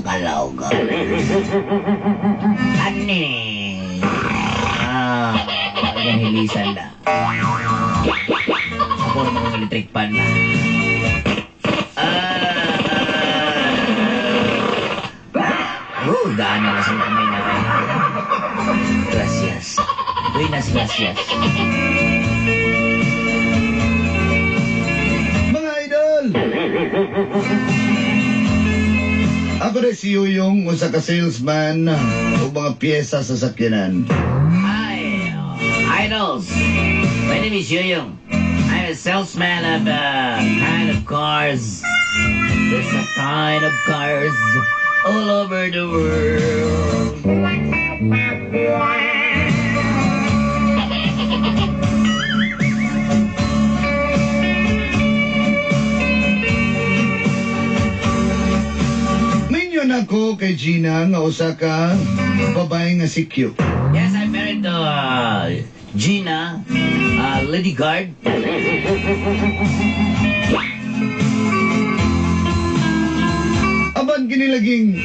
Kalaw ka. Ani. Ah, ang hilisan na. Ako naman ang electric pan na. Oh, daan na sa kamay na kayo. Gracias. Buenas gracias. Mga idol! Ako rin si Yuyong, usa ka salesman o mga pyesa sa sakyanan. Hi, idols. My name is Yuyong. I'm a salesman of kind of cars. There's a kind of cars all over the world. Minyo na ko kay Gina nga usa ka babae nga si Q. Yes, I'm married to Gina, Lady Guard. Aban kini laging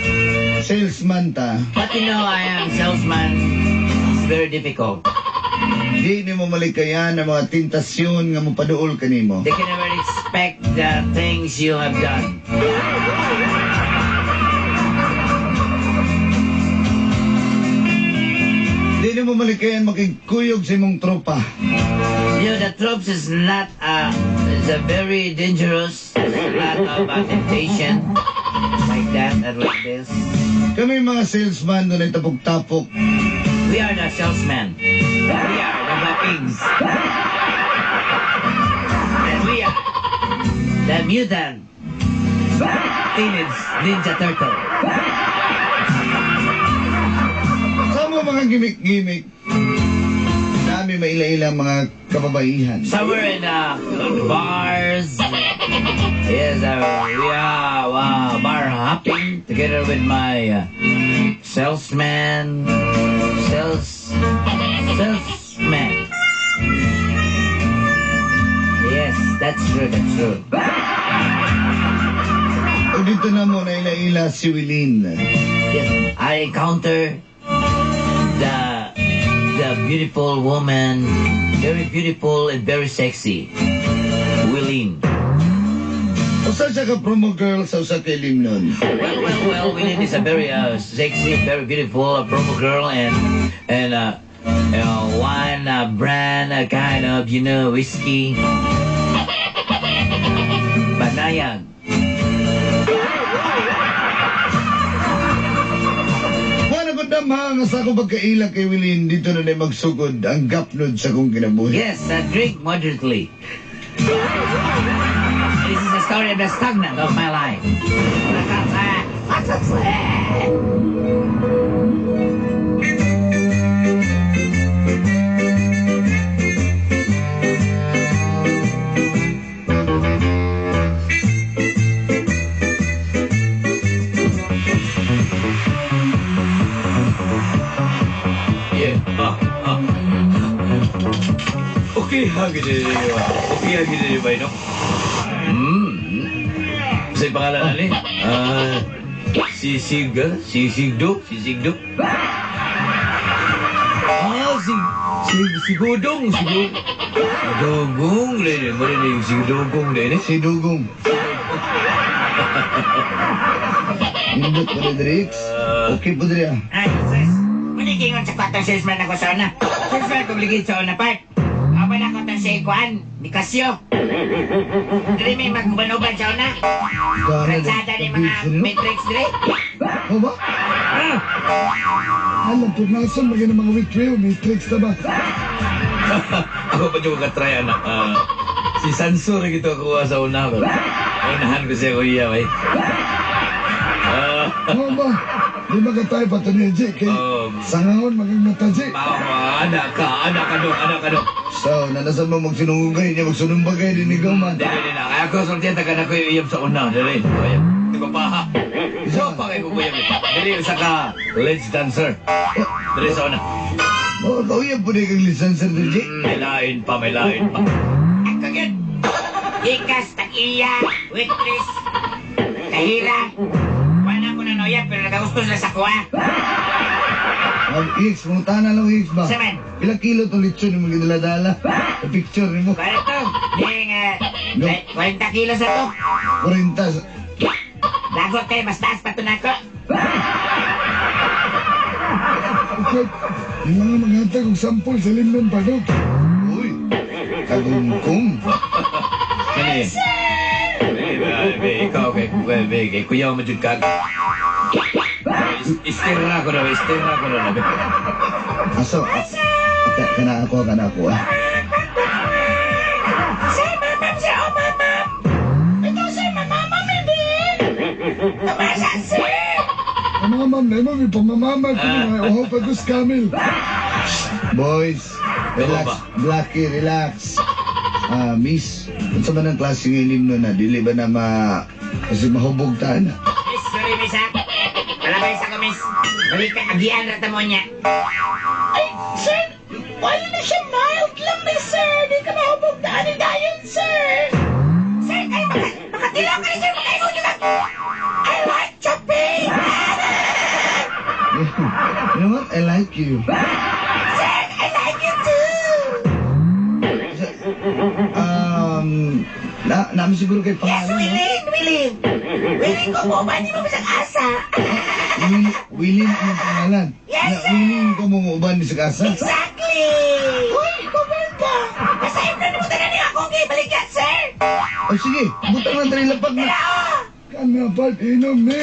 salesman ta. But you know, I am salesman. It's very difficult. Di nimo malikayan ang mga tentasyon nga mopaduol kanimo. They can never expect the things you have done. Di nimo malikayan makigkuyog sa imong tropa. You know, the troops is not it's a very dangerous. There's a lot of temptation like that and like this. Kami mga salesman doon ay tapok-tapok. We are the salesmen. We are the pigs. And we are the mutant teenage ninja turtle. Sa mga gimmick-gimmick, dami maila-ilang mga kababaihan. Somewhere in bars. Yes, we are bar hopping together with my salesman. Salesman. Yes, that's true, that's true. O dito na mo naila-ila si Wilin. Yes, I encounter the beautiful woman, very beautiful and very sexy, Wilin. Usa siya ka promo girl sa usa ka ilimnon. Well, Wilin is a very sexy, very beautiful promo girl and one brand kind of, you know, whiskey. Banayag. Wala ko damha nga sa akong pagkaila kay Wilin dito na na magsugod ang gapnod sa akong kinabuhi. Yes, drink moderately. This is the story of the stagnant of my life. Yeah. Okay, hagi ba ino? Sa pangalan ni? Sisig, Sisigdo, Sisigdo. Ah, si Godong, si Dugong, lene, mo rin si Dugong lene. Si Dugong. Nindot pa rin, Rix. Okay po diri ah. Ay, sis. Manigingon sa kwartong salesman ako sa una. Salesman ko ligid sa una part. Aban ako ta si Kuan, ni Casio. Diri may maguban-uban sa una. Ransada ni mga matrix diri. O ba? Alam, pugnason, maging mga week matrix na ba? Ako pa dyan ka-try, anak. Si Sanso rin ito kuha sa una. Unahan ko siya, kuya, bay. Oo ba? Di ba ka tayo pa ito niya, Jay? Kay sangahon, maging mata, Jay. Anak ka, anak ka dong, anak ka dong. So, nanasan mo magsinunggay niya, magsunumbagay din ikaw man. Dili, dili na. Kaya ako, sultiyan, taga na ko yung iyam sa una. Dili, di ba pa? So, pa kayo kukuyam. Dili, isa ka, let's dancer. Dili sa una. Oh, kauyab po na kang licenser, Jay. May lain pa, may lain pa. Ako yun. Ikas, tag-iya, waitress. Kahira. Wala ko na noya, pero nagagusto sila sa kuha. X, mangutana lang X ba? Seven. Ilang kilo itong lechon yung mga dala-dala? Picture ni mo. Para to. Ning, 40 kilos na to. 40. Lagot kayo, mas taas pa to na ako. Yung mga maghatag og sample sa limnon pa do. Uy, kagungkong. Kani. Ikaw kay kay kuya mo jud ka. Istira ko na, istira ko na. Aso, kana ako, ah. Sir, mamam, sir, oh, mamam. Ito, sir, mamamam, baby. Tumasa, sir. Mamamam na mo, pamamama ko na. Uhaw pa ko sa camel. Boys, relax. Blackie, relax. Miss, unsa man ang klase ng ilimno na dili ba na ma kasi mahubog ta na? Miss, sorry, miss, ha? Palabay sa ko, miss. Balik ka, agian rata mo niya. Ay, sir, why na siya mild lang ni sir? Di ka mahubog na ani dayon, sir. Sir, ay, makatilaw ka ni sir, makaingon nyo ka. I like shopping. You know what? I like you. Sir, I like you too. Na namin siguro kay Yes, pangalan. No? willing, willing. Willing ko mo, ba? Di mo bisag asa. Willing ang pangalan. Yes, na, sir. Willing ko mo uban sa kasa. Exactly. Uy, ikaw ba? Basta yung nanimutan na niyo ako, okay? Balik ka, sir. O sige, butang lang tayo lapag na. Tara, oh. Kana part inom ni.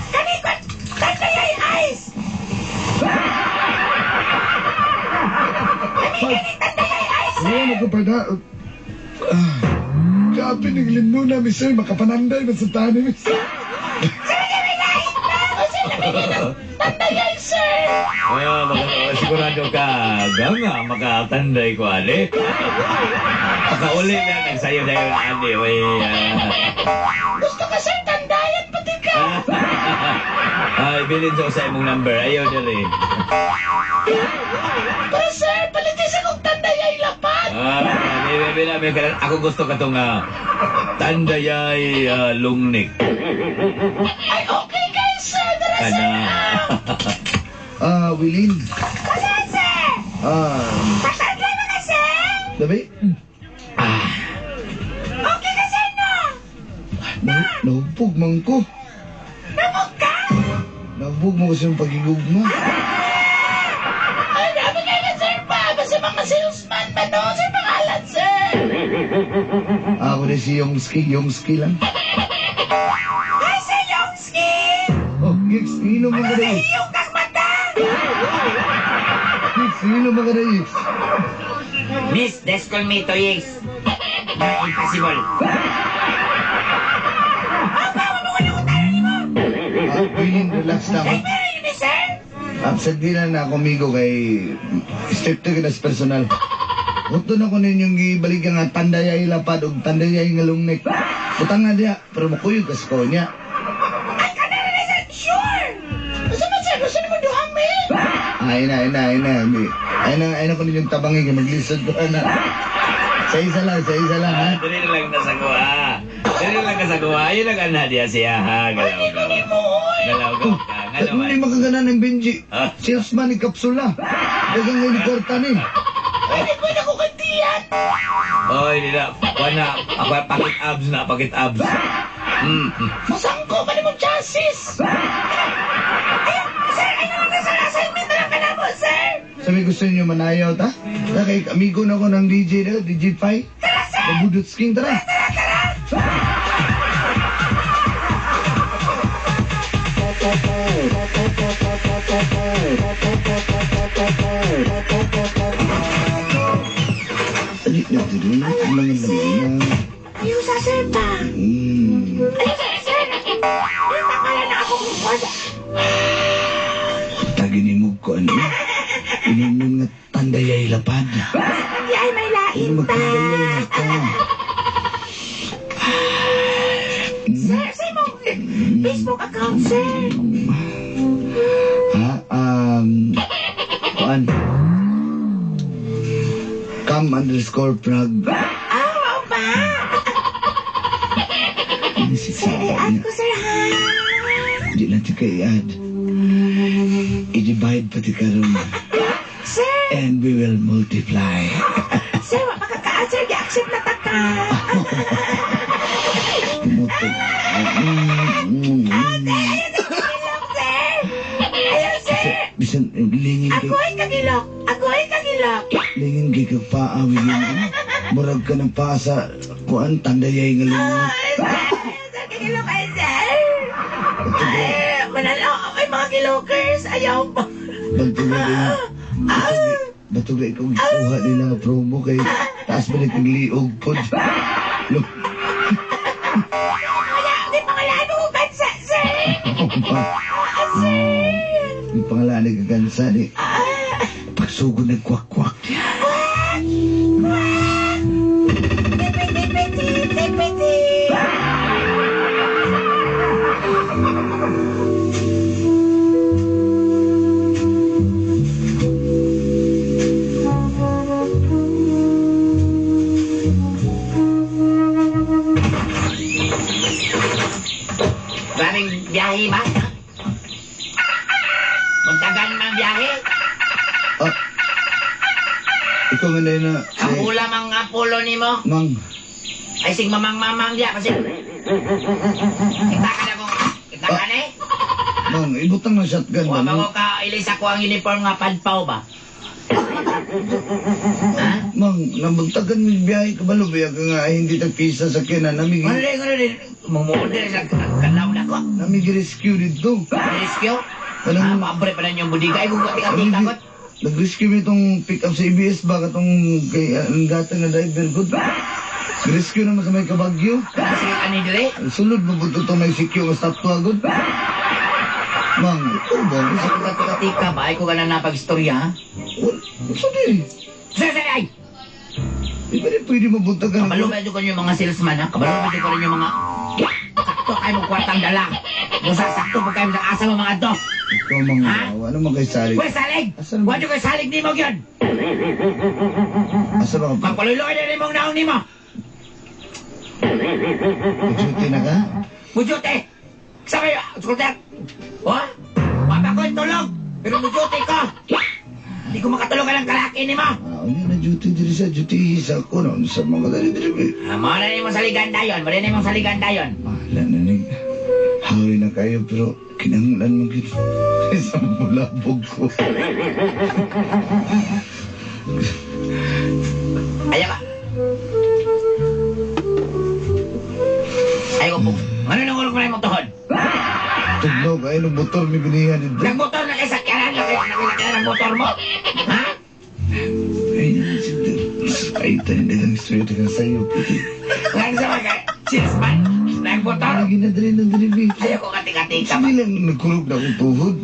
Kanikot, tandayay ice. Kami tandayay ice, Wala sir. na ko pa na. Kapi ng limno na mi sir, makapananday man sa tani mi sir. Tandayay, sir. Ah, sigurado ka, ganga, makatanday ko, ani. Makauli na nagsayo na yun, ani. Uy, Gusto ka, sir, tandayan pati ka. Ay, bilin sa imong number. Ayaw dali. Pero sir, palitis akong tandayay lapad. Ah, bila, bila, ako gusto ka tong tandayay lungnik. Ay, okay kay sir. Dara, sir. Kana. Wilin. Basta, sir. Patanday na ka, sir. Dabi? Okay ka, sir, no? Nahubog man ko. Nabog ka? Nahubog mo kasi yung pagigugma. Ay, grabe kayo na, sir pa. Basta mga salesman ba, no? Sir, pangalan, sir. Ako na si Yongski. Yongski lang. Hi, sir Yongski. Oh, Gigs, inom mo Ano ka sa na. iyong kang mata? Gigs, inom mo ka na. Miss, just call me Toyes. No, impossible. Wilin, relax na ako. Ay, meron yun, eh, sir. Absent din na ako, amigo, kay step to kita sa personal. Huto na ko ninyong gibalik nga tandayay lapad o tandayay nga lungnek. Butang nga diya, pero makuyog kas ko niya. Ay, kana rin, sir. Sure. Gusto mo, sir? Gusto mo duhami? Ay na, ay na, ay na. Ay na, ay na ko ninyong tabangin kay maglisod ko na. Sa isa lang, ha? Dali na lang nasa kuha. Dali na lang nasa kuha. Ayun lang ana diya siya, ha? Galaw, galaw. Galaw, galaw ka. Nga Hindi naman. makagana ng Benji. Ah. Salesman ni Kapsula. Dagang ngayon kwarta ni. Ay, di ko na ko kantiyan. Oy, di na. Wala. Ako, pakit abs na, pakit abs. Masangko ka ni mong chassis. Ay, sir, ay naman na, sir. Assignment na lang ka na mo, sir. Sabi gusto niyo manayaw ta? Ta kay amigo na ko ng DJ na, DJ Pai. Tara, sir. Mabudots King, tara. Tara, tara. Ali, nagdudun. Ang lang. Ayaw sa sir pa. Ayaw sa sir. Yung pangalan na ako kung Taginimog ko ano. Inom nga tandayay lapad. Hindi ay may lain Ano ta. magtandayay ta? Sir, sir mo. Facebook account, sir. Ha? Kuan? Cam_prag. Ah, wow ba? Si Sir, i-add ko, sir, ha? Di lang tika i-add. I-divide pati karon. Sir! And we will multiply. Sir, wa makaka-add, sir. Gi-accept na ta ka. Tumutog. Kagilok, sir! Ayaw, sir! Bisan, lingin kay, Agoy kagilok! Agoy kagilok! lingin kay kag paa, wigin. Murag ka ng paa sa kuan, tandayay nga lingin. Ay, sir! Sir, kagilok ay, sir! Ay, manalo, ay, mga gilokers, ayaw pa. Bantugay din. Batugay ikaw gikuha nila nga promo kay taas ba kag liog pod. Lo. Kaya, di pangalan mo bansa, sir! Ah, sir! Di pangalan ni kagansa ni. Pagsugod nagkwak-kwak. Quack! Quack! Tipiti, piti, tipiti! Grabing biyahe ba? Muntagan man biyahe. Ah. Ikaw nga na na. Ang ulam ang Apollo nimo. Mang, Ay sing mamang-mamang diya kasi. Kita ka na kung kita ka na eh. Mang, ibutang na shotgun Wa ba? man ko ka ilis ako ang uniform nga padpaw ba? Ha? Mang, nabuntagan mo yung biyahe kabalo ba ka nga ay hindi tagpisa sa kina nami Ano rin, ano rin? Mumuorder sa kalaw na ko. nami rescue dito. Rescue? Kanang- Ah, pabre pa na yung budiga. Ay, kung tika-tika ko. Nag-rescue mo itong pick up sa ABS ba katong kay ang gata nga driver ko. Rescue naman sa may kabagyo. Kasi ani dire. Sulod mo po ito may sikyo nga statwa gud. Mang, ito ba? Ay, kung tika-tika ba? Ay, kung ka na napag-istorya, ha? Sa di? Sir, sir, ay! Di ba di pwede mabuntagan? Kabalo ba ko yung mga salesman, ha? Kabalo ba ko rin yung mga... Sakto kayo mong kwartang dala. Musa, sakto pag kayo sa asa mo mga to. Ikaw mga, Ha? ano man kay salig? Uy, salig! Asan ba? Huwag nyo kayo salig ni mo yun! Asa ba ka? Magpaluloy na rin mong naong ni mo! Duty na ka? Mujute! Sa kayo, scooter! Oh? Wala ko tulog! Pero mujute ko! Hindi ko makatulog ang kalaki ni mo! Ah, unya na duty diri sa duty sa ko no sa mga diri diri. Ah, Mao na nimo saligan dayon, mao na nimo saligan dayon. Wala na ning hawi na kayo pero kinahanglan man gyud sa mulabog ko. Ayaw ka. Ayaw ko. Ano nang urong mo na imong tuhod? Tugnaw kayo ng motor mi gunihan dito. Nagmotor na kay sakyanan, nakay ng motor mo. Ha? Ay, ay, tayo dagang istorya dagang sayo. Nga sa mga salesman, nagmotor. Lagi na diri na diri bi. Ayaw ko katika-tika ba? Sige lang nagkurog na akong tuhod.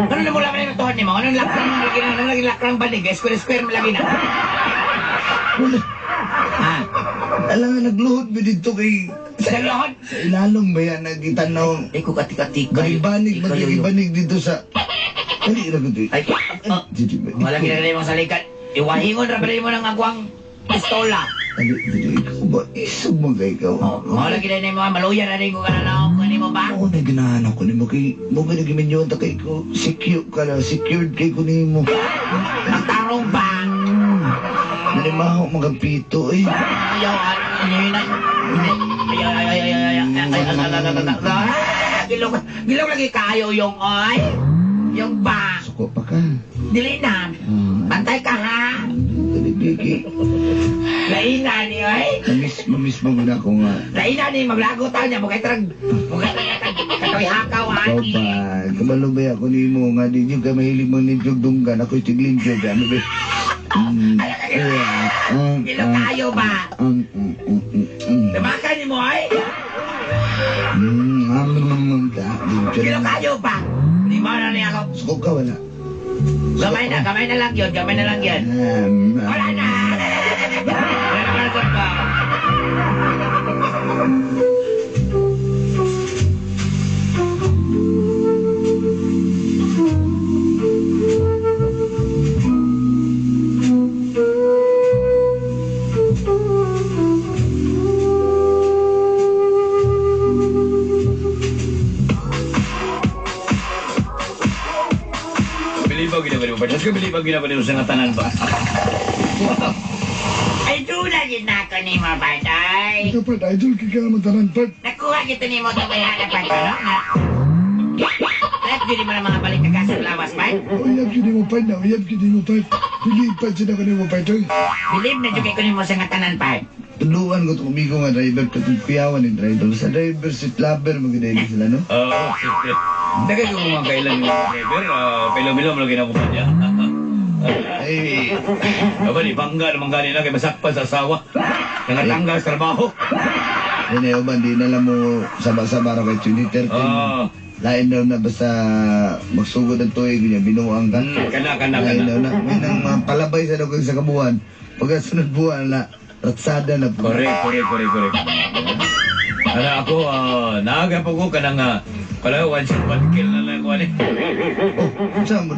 Ano na mula pa yung tuhod nimo? Anong lakrang mo lagi na? Anong lagi lakrang banig? Square square mo lagi na. Wala. Ha? Alam nga nagluhod mi dito kay Sa lohod? sa ilalom ba yan nagitanaw. Ay ko katika-tika. Banibanig, Ikaw, yo, yo. magigibanig dito sa... Dali ra gud. Ay, oh, wala ginagay mong saligan. Iwahingon ra ba mo ng agwang pistola? Dali, dali, ikaw ba? Isog mo kay ikaw. Oh, wala ginagay mo maluya na rin ko ka na naong kunin mo ba? Ako na ganahan ako nimo kay mo gani giminyon ta kay ko secure ka na secured kay ko nimo. Ang tarong ba? Nanimaho mga pito eh. Ayaw, ay, ay, ay, ay, ay, ay, ay, ay, ay, ay, ay, ay, gilok, gilok lagi kayo yung oy. Yung ba? Suko pa ka. Dili na. Bantay ka ha. Dali kay Laina ni oy. Mamiss mamiss mo na ako nga. Laina ni maglago tayo niya mukay trag. Mukay trag katoy hakaw Ikaw ani. ba, kabalo ba ako nimo nga di nyo ka mahilig mo nimbyog dunggan ako'y tiglimbyog ano ba? Gilok kayo ba? Namakan ni mo oy. Gilok kayo ba? Di mo na niya ako. Suko ka wala. Gamay na lang yun, gamay na lang yun. Wala na! Wala na wala ba? Bilibaw gina ko part. Let's go bilibaw gina ko sa nga tanan ba. Ay, dula yun na ako ni mo, part. Ay, Ikaw, part, idol kay ka naman tanan, part. nakuha kita ni mo itong bayana, part. Ano? Nga. Lahat yun mo na mga balik ka sa lawas, part. Uyab yun mo, part na. Uyab yun mo, part. Believe, part, sila ko nimo, part, oy. Believe na jud ko nimo sa nga tanan, part. Tuluan ko itong amigo nga driver, pati kuyawan ni driver. Sa driver, si lover, maganda sila, no? Oo, siyempre. Dagay ko mga kailan ng driver, kailo-milo mo lagi na kumpanya. Ay, Aba, di bangga naman gani na kay masakpan sa asawa. Nangatanggal sa trabaho. Yan ay uban, di na lang mo sama-sama ra kay 2013. Ah. Lain daw na basta magsugod ang tuig niya, binuang ka. Kana, kana, Lain kana. daw na. May nang mga palabay sa daw sa kabuhan. Pagkasunod buwan na, ratsada na po. Correct, correct, correct, correct. Ana ako, naaga po ko kanang, kala one shot, one kill na lang ko ani. Oh, sa mo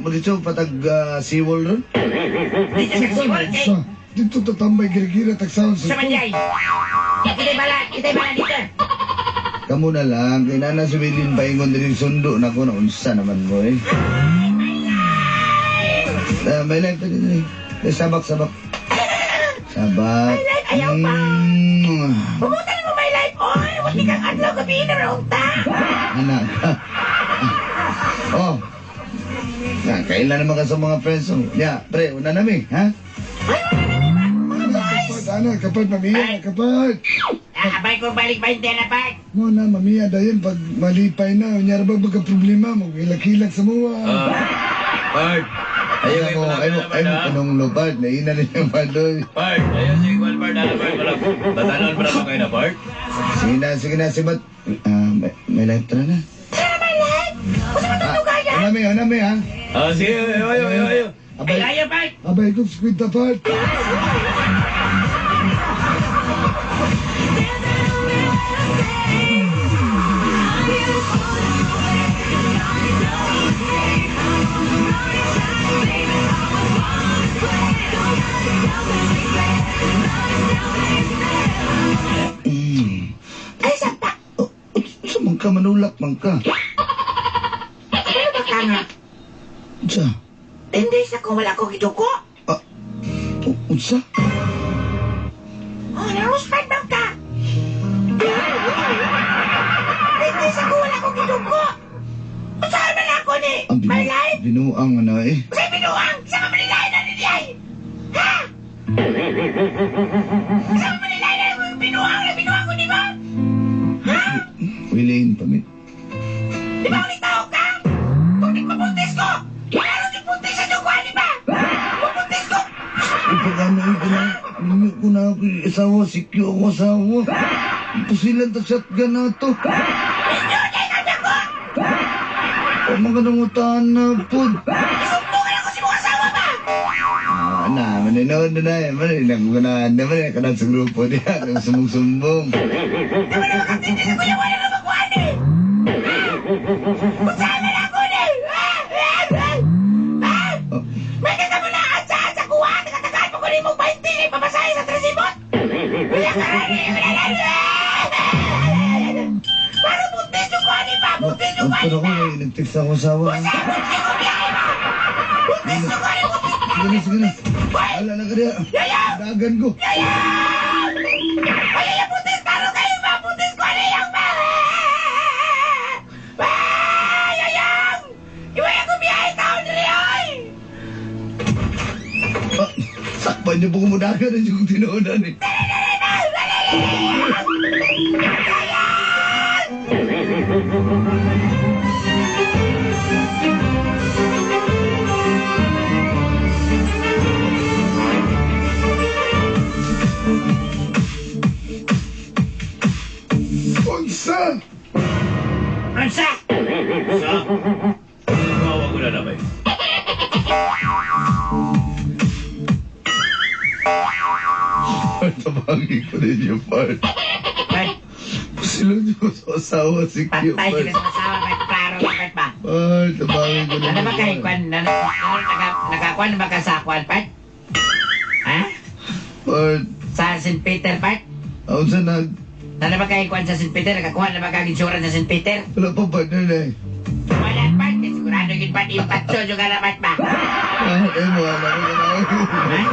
dito patag seawall ron? Dito sa siwol, kay. Sa, dito tatambay gira-gira tagsaon Sa sa manjay. Kita'y bala dito. Kamu na lang, kay nana si Wilin paingon din sundo na ko na unsa naman mo eh. May life pa din eh. Sabak, sabak. Sabak. My life, ayaw pa. Pumutan mo my life, oy! Huwag di kang adlaw gabi na raunta. Anak. Oh. Na, kailan naman ka sa mga friends mo? Ya, pre, una nami, ha? Ay, wala na ba? Mga boys! Kapad, ana, kapad, mamiya, kapad. Abay ko balik 20 na, part. Mo na, mamiya, dayon, pag malipay na, unyara ba magka-problema mo, hilak-hilak sa mga. Part. Ayaw Ayaw kayo mo, pala, ayaw mo, ayaw mo, anong lupad, naina na yung padoy. Part, ayaw sige, one part, ano part, wala. Batanon pa naman kayo na part. Sige na, sibat. May life tara na. Tara, my life! Gusto mo itong lugayan? Una mi, ha? Sige, ayaw, ayaw, ayaw, ayaw. Abay, Ay, ayaw, part. Abay, kung squid na part. Ay, sampa! Oh, sa man ka, manulak man ka. Ano ba ka nga? Unsa? Hindi sa kung wala ko giduko. Unsa? Oh, naruspan bang ka? Hindi sa kung wala ko giduko. Unsa man ako ni? Ang My life? binuang na eh. Sa binuang! Sa mamanilayan na nilay! Ha? Sa mamanilayan na binuang na binuang ko, di ba? Ha? Wilin pa mi. Di ba ulit tao ka? Kung di mabuntis ko! Meron yung buntis sa duguan, di ba? Mabuntis ko! Ipagano ko na. Minyo ko na ako yung asawa. Sikyo ako asawa. Pusilan ta shotgun na to. Minyo na ikaw ko! O mga nangutaan na po. Isumpungan ako si mong asawa ba? Na, maninood na na. Maninood na na. Maninood sa grupo niya. Nang sumong-sumbong. Di ba naman kapitid ako yung wala na magkuhan eh? Kung saan man ako ni? May kakamulaan sa sa kuha! Nakatagaan mo ko rin mong 20 eh! Papasahe sa Tresibot! Wala ka rin! Para buntis yung kuha ni ba? Buntis yung kuha ni Ang ba? ko, nag-text ako asawa. Buntis ko biyahe ba? Buntis yung kuha ni buntis! Sige na, sige na. Wala na ka niya. Dagan ko. Ay, ay, buntis! Taro kayo ba? Buntis ko na yung ba? Ay, ayang! Iway ako biyahe taon nila, ay! Sakpan niyo po kumudagan na yung tinuunan eh. Unsa! Unsa? Sa? Kawawa ko na naman. Tabangin ko din yung part. Part, Pusilan niyo sa asawa si Q. patay sila sa asawa, part. Klaro na, part ba? Part, tabangin ko din. Ano ba kay Kwan? Nakakuan ba ka sa Kwan, part? Ha? Part, Sa St. Peter, part? unsa na? Ano ba kay Kwan sa St. Peter? Nakakuha na ba kag insurance sa St. Peter? Wala pa partner na eh. Wala, part. Kaya sigurado gid pat impatso juga na pat ba. Ay mo alam ko na.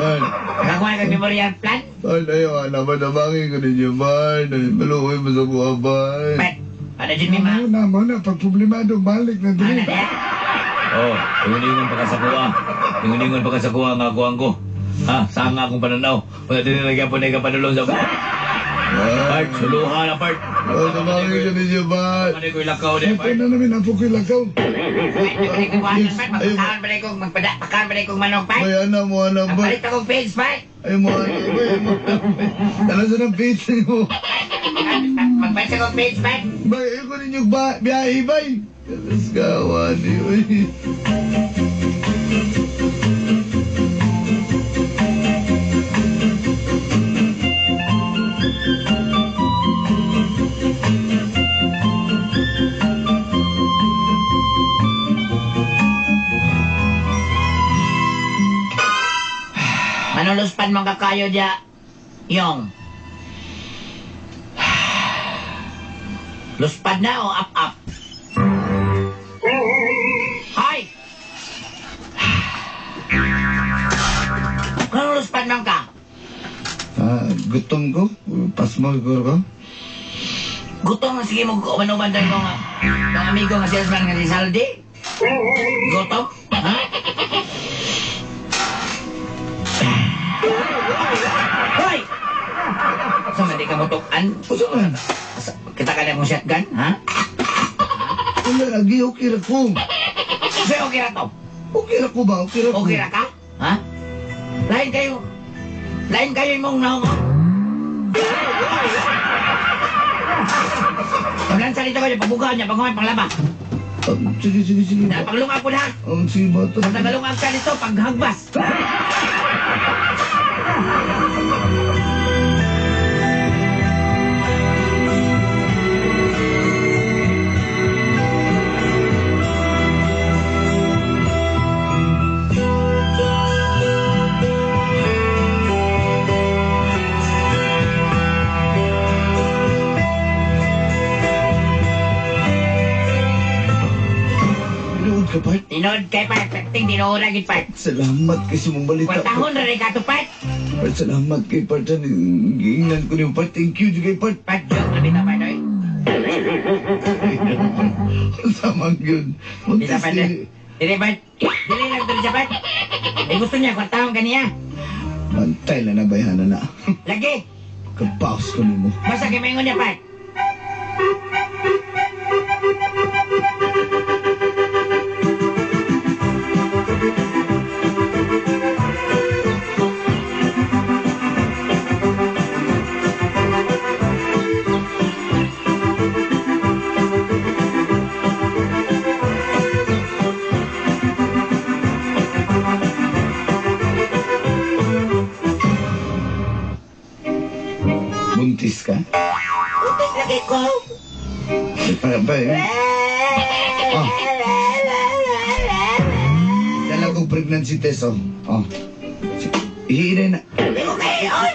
Ban. Nakakuha kag memorial plan? Ban, ayaw na ba nabangin ko ninyo, Ban. Ay, maluoy mo sa kuha, Ban. Pat, ano dyan mi ma? Mao na, pag problemado, balik na Ano diri. na? Oh, ingon-ingon pa ka sa kuha. Ingon-ingon pa ka sa kuha nga kuwang ko. Ha, saan nga akong pananaw? Wala din nilagyan po na ikapanulong sa kuha. Part, suluhan na part. Oh, nabangin ko ninyo, Ban. Ano ko ilakaw din, Ito part. na namin, apo ko ilakaw. Magpakaon ba kong magpakaon ba kong manok, Pat? Bay, anak mo, anak, Ang bay. palit akong page, Pat. Ay mo, anak, bay. Mo, Tala sa ng page mo. Magpalit akong page, Pat. Bay, ayaw ko ninyo ba? Biyahe, bay. Kalas kawa ni, uy. Manuluspan man kakayo diya, Yong. Luspad na o up-up? Hoy! Kung luspad man ka? Ah, gutom ko. Pasmo ko ko. Gutom nga sige mo uban-uban tayo nga. Ang amigo nga salesman nga si Saldi. Gutom? Ha? Hoy! Sa man di ka mutukan? Usa man. Kita ka na kong shotgun, ha? Wala, lagi okay ra ko. Sa'yo okay ra to? Okay ra ko ba? Okay ra ko. Okay ra ka? Ha? Lain kayo. Lain kayo imong naong. Paglansa dito kayo, pagbugaw niya, paghuman, panglaba. Sige, sige, sige. Na, paglungag po na. Sige, bato. Pag nagalungag ka dito, paghagbas. Tinuod ka, Bart. Tinood kay Part. Perting tinuod lagi, Part. Salamat kay sa mong balita. Kwartahon na rin ka to, Part. Part, salamat kay Part. Giingnan ko niyo, Part. Thank you, kay Part. Part, joke na bitaw, Part, oy. Samang yun. Bisa, Part, eh. Dili, Part. Dili lang dili siya, Part. Eh, gusto niya, kwartahon kaniya. Bantay na nabayhanan na. Lagi. Kapaos ko nimo. Basta kay maingon niya, Part. Buntis ka? Buntis lagi ko. Pa, Oh. Dala kong pregnancy test, oh. Oh. Ihiinay na. Okay, oy.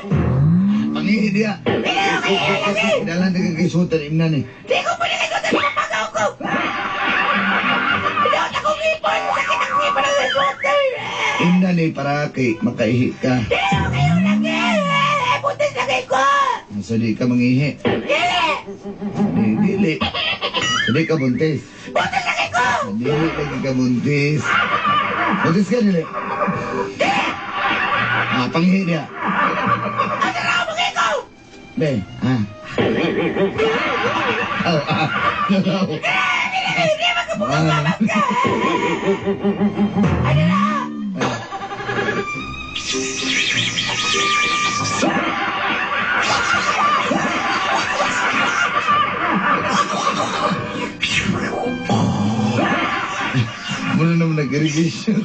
Pangihi diya. Okay, Dalan ka kay sutan imnan eh. Di ko pwede kay sutan, mapagaw ko. Hindi ako ngipon. Sakit ang ngipon ang sutan. Imnan eh, para kay makaihi ka. Di okay lagi. Buntis lagi ko. So di ka mangihi. Dili. Di, dili. So di ka buntis. Buntis lagi ko. Dili lagi ka buntis. Buntis ka, dili. Ah, panghihi niya. Asa na ako mangihi ko? Be, ah. Oh, ah. No. Hindi magkabukas ka. Ano na? Muna naman nag-irrigation.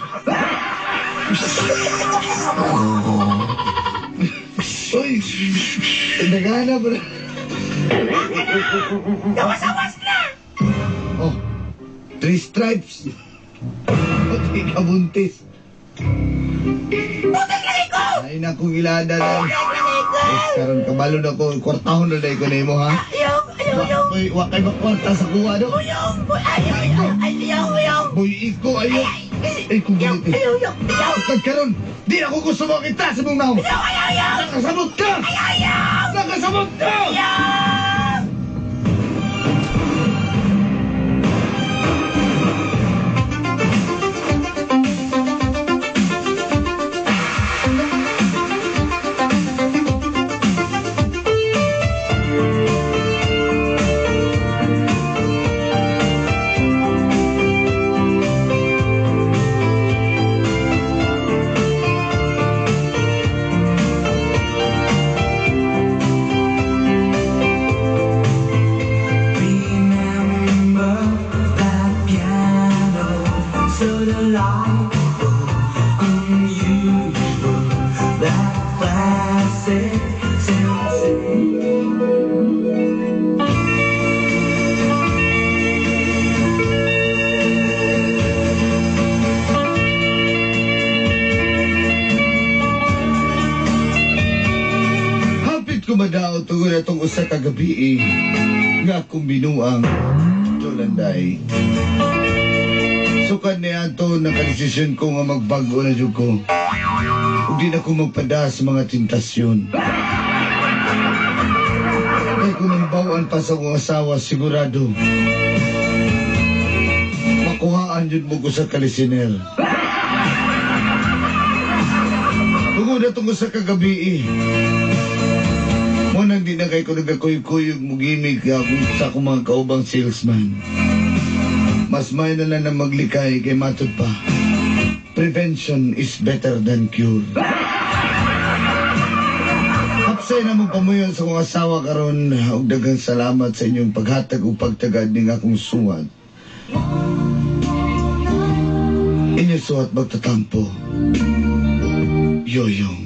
Uy! Nagana pa na. Gawas-awas na. Oh, 3 stripes. Pati ka buntis. Buntis lagi ko. Ay, naku, gilada na. Buntis lagi ko. Eh, karon kabalo na ko. Kwartahon na ko na imo, ha? Ayaw, ayaw. Uyong! Wa kay makwarta sa kuha do. Uyong! Ayaw! Ayaw! Uyong! Boy, iko ayo. Ay, kung Ayaw! ganito. Ayaw! Ayaw! Ayaw! Pagkaroon, di ako gusto mo kita sa mong naong. Ayaw! Ayaw! Nakasabot ka! Ayaw! Nakasabot ka! Ayaw! Remember that piano, so delightful, unusual, that classic sensation. Hapit ko madao tungod atong usa ka gabi nga akong binuang Jolanday. Sukad ni ato nakadesisyon ko nga magbago na jud ko. Ug di na ko magpada sa mga tentasyon. Kay kung nang pa sa akong asawa, sigurado makuhaan jud mo ko sa kalisiner. Tungod atong usa ka gabi mo nang di na kay ko nagkakuyog-kuyog mo gimik sa akong mga kaubang salesman. Mas may na lang na maglikay kay matod pa. Prevention is better than cure. Hapsay na mong pamuyon sa akong asawa karon ug daghang salamat sa inyong paghatag ug pagtagad ning akong suwat. Inyong suwat magtatampo. Yoyong.